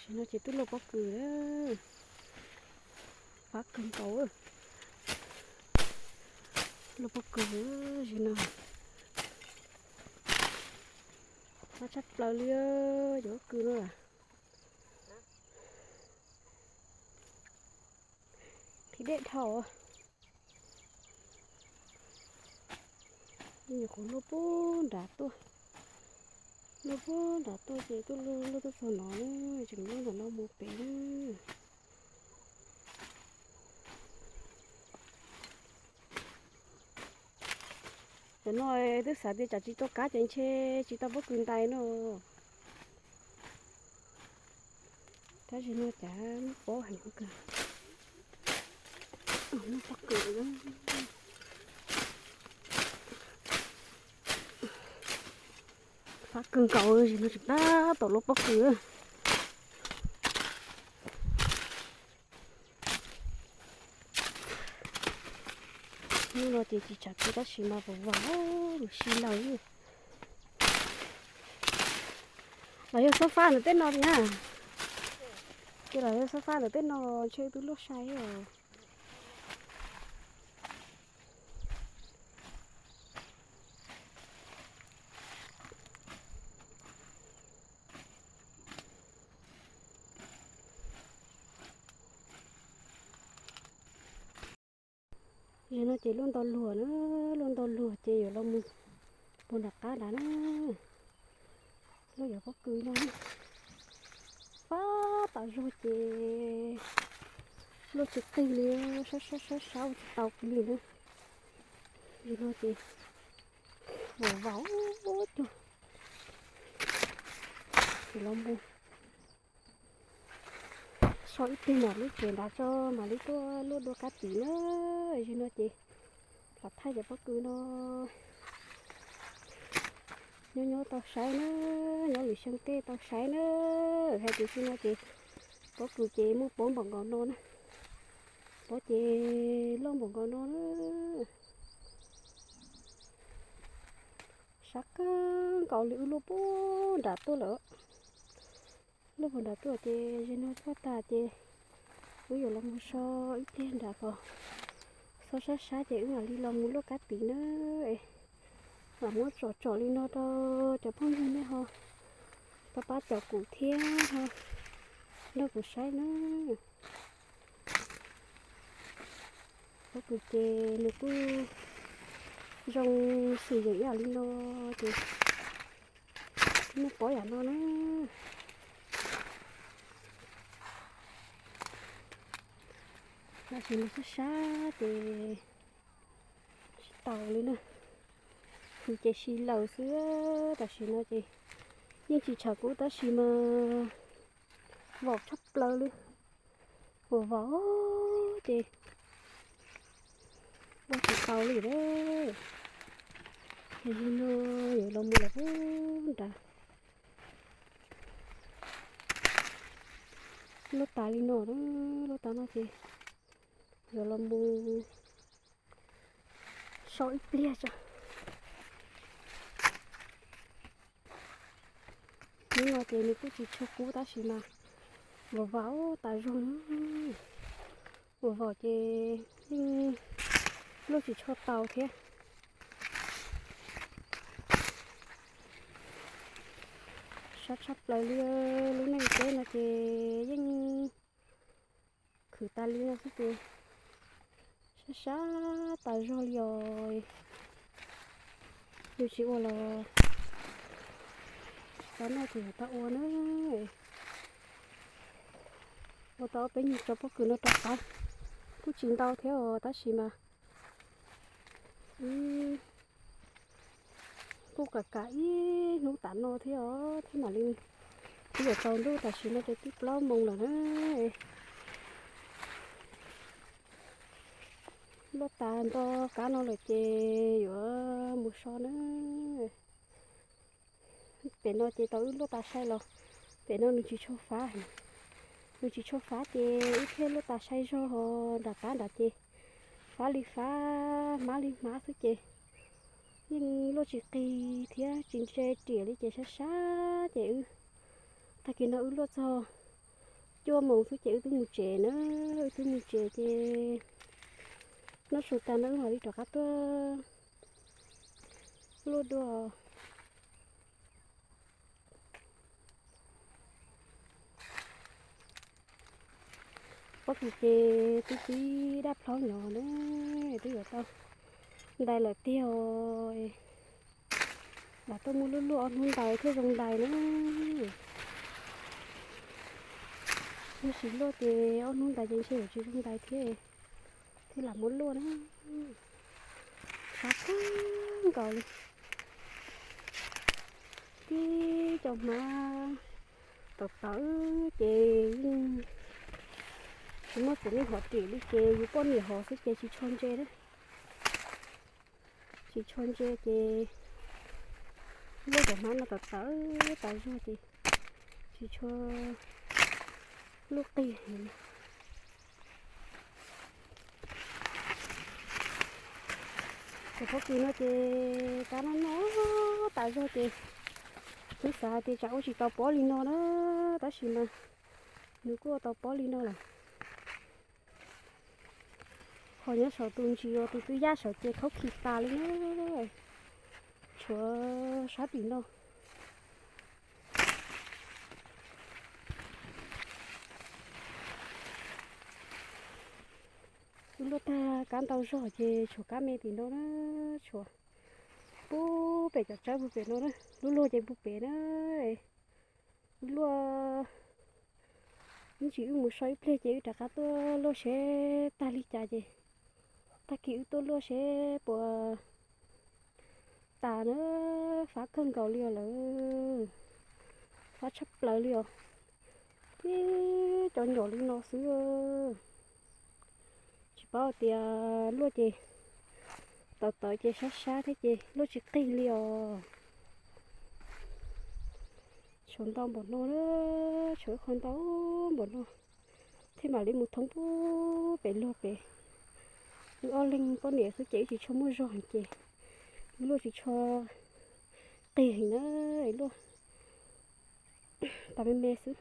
No ces twb luaj pob kws, fab kawg nkaus. Luaj pob kws, zim no fab tshaj plaws li, cov pob kws no. Qhib dej dhau. Nyuam qhuav luaj pub nram tuaj, luaj pub nram tuaj ces tuaj luaj, luaj tuaj txog no, tseem luaj ntawm no mus pem. Cov no twb xav tias tsam tsis tau kab ces ntshe tsis tau pob kws ntais no. Tab sis no cas muaj pob heev kawg. Muaj pob kws, fab kawg nkaus, no tseem tab tom luaj pob kws. Hnub no ces tsis tshav kub tab sis mas vau vau, lub si laws. Los yog xob fab ntawm tej no na. Ces los yog xob fab ntawm tej no ntshe twb luaj sai os. Zim no ces luaj ntau luag na, luaj ntau luag ces yuav los mus puag nram qab nrad na. Luaj yuav pob kws no, fab tas zog ces luaj tsis qig li, sab sab sab sab ua tsis tau kiag li na. Zim no ces vau vau cuag, ces los mus so ib pliag nram lub tsev nrad tso mam li tuaj luaj dua kab tim na. Zim no ces los thaij cov pob kws no nyob nyob tau saib na, nyob lwm xyoo tej tau saib na. Hais tias xyoo no ces pob kws ces muaj pob npaum nkaus no na, pob ces loj npaum nkaus no na. Sab kawg nkaus li, wb luaj puag nram tuaj lawm. Luaj puag nram tuaj ces zim no tuaj tag ces wb yuav los mus so ib pliag nram ko, so sab sab ces wb mam li los mus luaj kab tid na. Mam muab tsom tsom li no rau cov phooj ywg nej ho pab pab caum kuv thiab ho nrog kuv saib na. Pob kws ces nws kuj zoo xwm yeem ib yam li no ces muaj pob yam no na. Tab sis nws sab sab ces tsis tau li na. Hws ces si laws xwb, tam sim no ces yeej tsis tshav kub tab sis mas vaum tshaj plaws li. Ua vau ces ua tsis tau li lawm. Ces yog no yuav los mus los pub nrad. Luaj tas li no, luaj tas no ces yuav los mus so ib pliag tso. Hnub no ces nws kuj tsis tshua kub tab sis mas vau vau tas zog na. Ua vau ces yeej luaj tsis tshua tau thiab. Sab tshaj plaws li, lub neej teb no ces yeej khwv tas li no xwb ces sab sab tas zog li os. Yus tsis ua los tsis tau noj ces yuav tau ua na. Ua tau ob peb nyuag tsob pob kws no rau qab, kuj tsis ntau thiab os tab sis mas kuj kam kam ib hnub tas no thiab os thiab mam li twb yuav tsaus ntuj tam sim no ces twb plaub moos lawm na. Luaj tas nto kab no lawm ces yuav mus so na. Pem no ces tau wb luaj tas sai los pem no nws tsis tshua fab, nws tsis tshua fab ces wb thiaj luaj tas sai zog os. Nram qab nrad ces fab li fab hmab li hmab xwb ces yeej luaj tsis qig thiab tsis ntse riam li ces sab sab ces wb tag kis no wb luaj txog cuaj moos xwb ces wb twb mus tsev na, wb twb mus tsev ces noj su tag no wb mam li rov qab tuaj luaj dua. Pob kws ces twb tib dab plhaub nyob na, twb yuav tau ntais lawm tiag. Lam tuaj muab luaj luaj ob hnub ntais thiaj zoo ntais na. Yog tsis luaj ces ob hnub ntais ces ntshe yuav tsis zoo ntais thiab, thiaj lam muab luaj na. Sab kawg nkaus li. Tib cov hmab tawv tawv ces yeej tsis muaj txiv neej hov ris li ces yus poj niam hov xwb ces tsis tshua ntse na. Tsis tshua ntse ces luaj cov hmab no tawv tawv tas zog ces tsis tshua luaj qig heev. Cov pob kws no ces kab no noj tas zog ces kuv xav hais tias tsam ua tsis tau pob li no na, tab sis mas nws kuj ua tau pob li no lawm. Ho nyob saum tus ntsis uas tus twb yaj saud ces khaub khi tas li na, tshuav sab tim no. Wb luaj tag kab ntau zog ces tshuav kab me tim no na, tshuav pub pem cov tsawb puag pem no na, lub luag ces puag pem na. Wb luaj, ib ntsis wb mus so ib pliag ces wb rov qab tuaj luaj seb tag li cas ces tag kis wb tuaj luaj seb puas tas na. Fab kawg nkaus li os lawm, fab tshaj plaws li os. Tib cov nyom li no xwb. Tsis paub tias luaj ces tawv tawv ces sab sab thiab ces luaj tsis qig li os. Tshuav ntau npaum no, tshuav ib qho ntau npaum no thiaj mam li mus thoob pub pem luag pem. Wb ob leeg poj niam xwb ces wb tsis tshua muaj zog heev ces wb luaj tsis tshua qig heev na, luaj tas me me xwb.